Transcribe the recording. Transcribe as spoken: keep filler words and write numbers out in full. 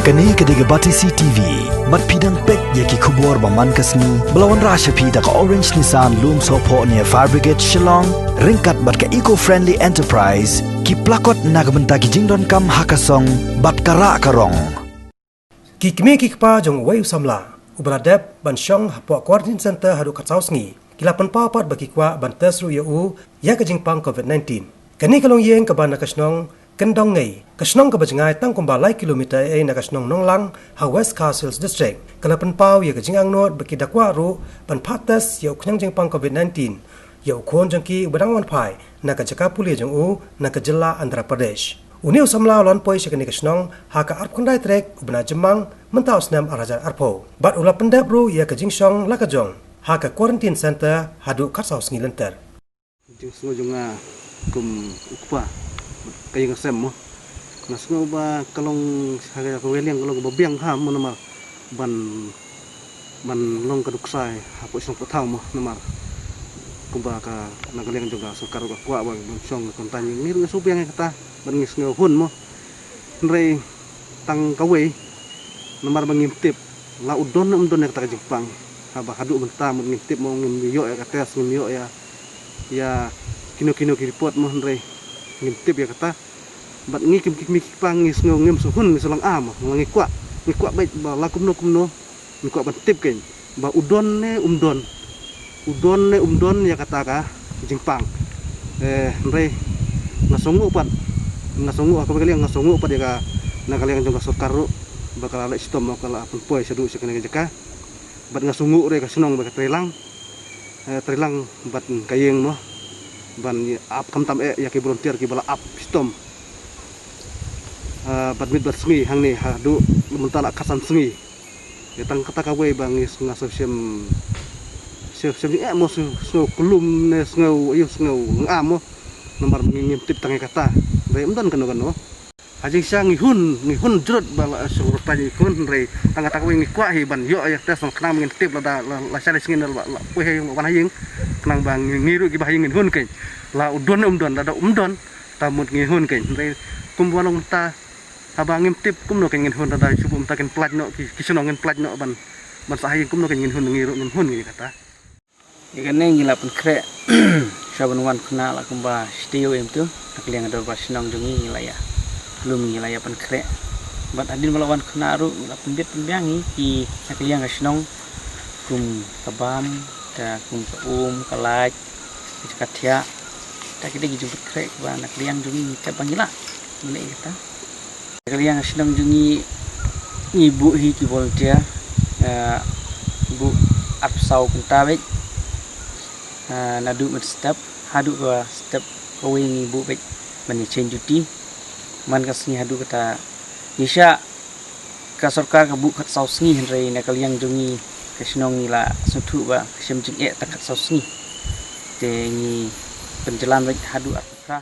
Kane ka dei ka Batesi T V. Bad phi dang peit ïa ki khubor ba man ka sngi ba la wanrah sha phi da ka Orange Nissan Lumsohphoh near Fire Brigade Shillong, ryngkat bad ka Eco Friendly Enterprise, ki plakot na ka bynta ki jingdonkam ha ka song bad ka rah ka rong. Ki kmie ki kpa jong uwei u samla uba la dep ban shong hapoh quarantine center haduh khatsaw sngi, ki la pynpaw pat ba ki kwah ban test ruh ïa u ïa ka jingpang covid nineteen. Kane ka longïing kaba na ka shnong Kyndongngei, ka shnong kaba jngai tang kumba lai kilometer ei na ka shnong Nonglang ha West Khasi Hills District, ka la pynpaw ïa ka jingangnud ba ki da kwah ruh ban phah test ïa u khñiang jingpang covid nineteen ïa u khun jong ki uba dang wan phai na ka jaka pule jong u na ka jylla Andhra Pradesh. Une u samla u la wan poi sha kane ka shnong ha ka arphew khyndai tarik u bnai Jymmang mynta u snem ar hajar arphew. Bad u la pyndep ruh ïa ka jingshong la ka jong ha ka quarantine center haduh khatsaw sngi lynter. Jingsngew jong nga kum u kpa ka ïing ka sem mo. Nga sngew ba ka long ha ka wei liang ka long kaba biang bha mo namar ban ban long ka duksa hapoh shnong pathaw mo namar kumba ka na ka liang jong ka sorkar ka kwah ba ban shong ka kontan ngi ruh ngi shu biang ïa kata ban ngi sngew hun mo. Hynrei tang kawei namar ba ngim tip la u don ne um don ïa kata ka jingpang. Haba haduh mynta mut ngim tip mo ngim ïoh ïa ka test ngim ïoh ïa ïa kino kino ki report mo hynrei ngim tip ïa kata. Bad ngi kim ki kmie ki kpa ngi sngew ngim sngewhun ngi shu long am mo ngi kwah ngi kwah beit ba la kumno kumno ngi kwah ban tip kein ba u don ne um don u don ne um don ïa kata ka jingpang. Eh, hynrei nga sngew pat nga sngew ha kaba ka liang nga sngew pat ïa ka na ka liang jong ka sorkar ruh ba ka la leh shitom ka la pynpoi shaduh sha kane ka jaka. Bad nga sngew ruh ïa ka shnong ba ka treilang eh, treilang bad ka ïing mo ban ap khamtam eh ïa ki volunteer kiba la ap shitom. Eh, bad miet bad sngi hangne haduh mynta la khatsan sngi. Ïa tang kata kawei ba ngi nga sngewshem sngewshem eh mo sngew klum ne sngew ïa sngew ngam mo. Namar ngi ngim tip tang ïa kata. Dei ym don kano kano. Ha jingshisha ngi hun ngi hun jrut ba la shu rta ngi hun hynrei tang kata kawei ngi kwah hi ban ïoh ïa test khnang ba ngin tip lada la sha sngi la poi ha ïing wan ha ïing khnang ba ngi ruh kiba ha ïing ngin hun kein la u don um don lada um don ta mut ngi hun kein hynrei kum ba long mynta haba ngim tip kumno kein ngin hun lada shu bun mynta kin plait noh ki shnong ngin plait noh ban ban sah ha ïing kumno kein ngin hun ngi ruh ngin hun ngi kata. Ïa kane ngi la pynkhreh sha ban wan khynnah la kumba shi taïew em tu na ka liang ka dorbar shnong jong ngi ngi la ïa lum ngi la ïa pynkhreh. Bad hadien ba la wan khynnah ruh ngi la pynbit pynbiang ngi ki na ka liang ka shnong kum ka bam ta kum ka um ka lait ka jaka thiah. Ta ki dei ki jingpynkhreh kiba na ka liang jong ngi ngi tep ba ngi lah ngi leh ïa kata. Ka liang ka shnong jong ngi ngi buh hi ki volunteer buh arphew saw kynta beit. Naduh mynstep haduh ka step kawei ngi buh beit ban ïa change duty. Man ka sngi haduh kata ngi shah ka sorkar ka buh khatsaw sngi hynrei na ka liang jong ngi ka shnong ngi la sngewthuh ba ka shem jingeh tang khatsaw sngi. Te ngi pynjlan beit haduh arphew phra.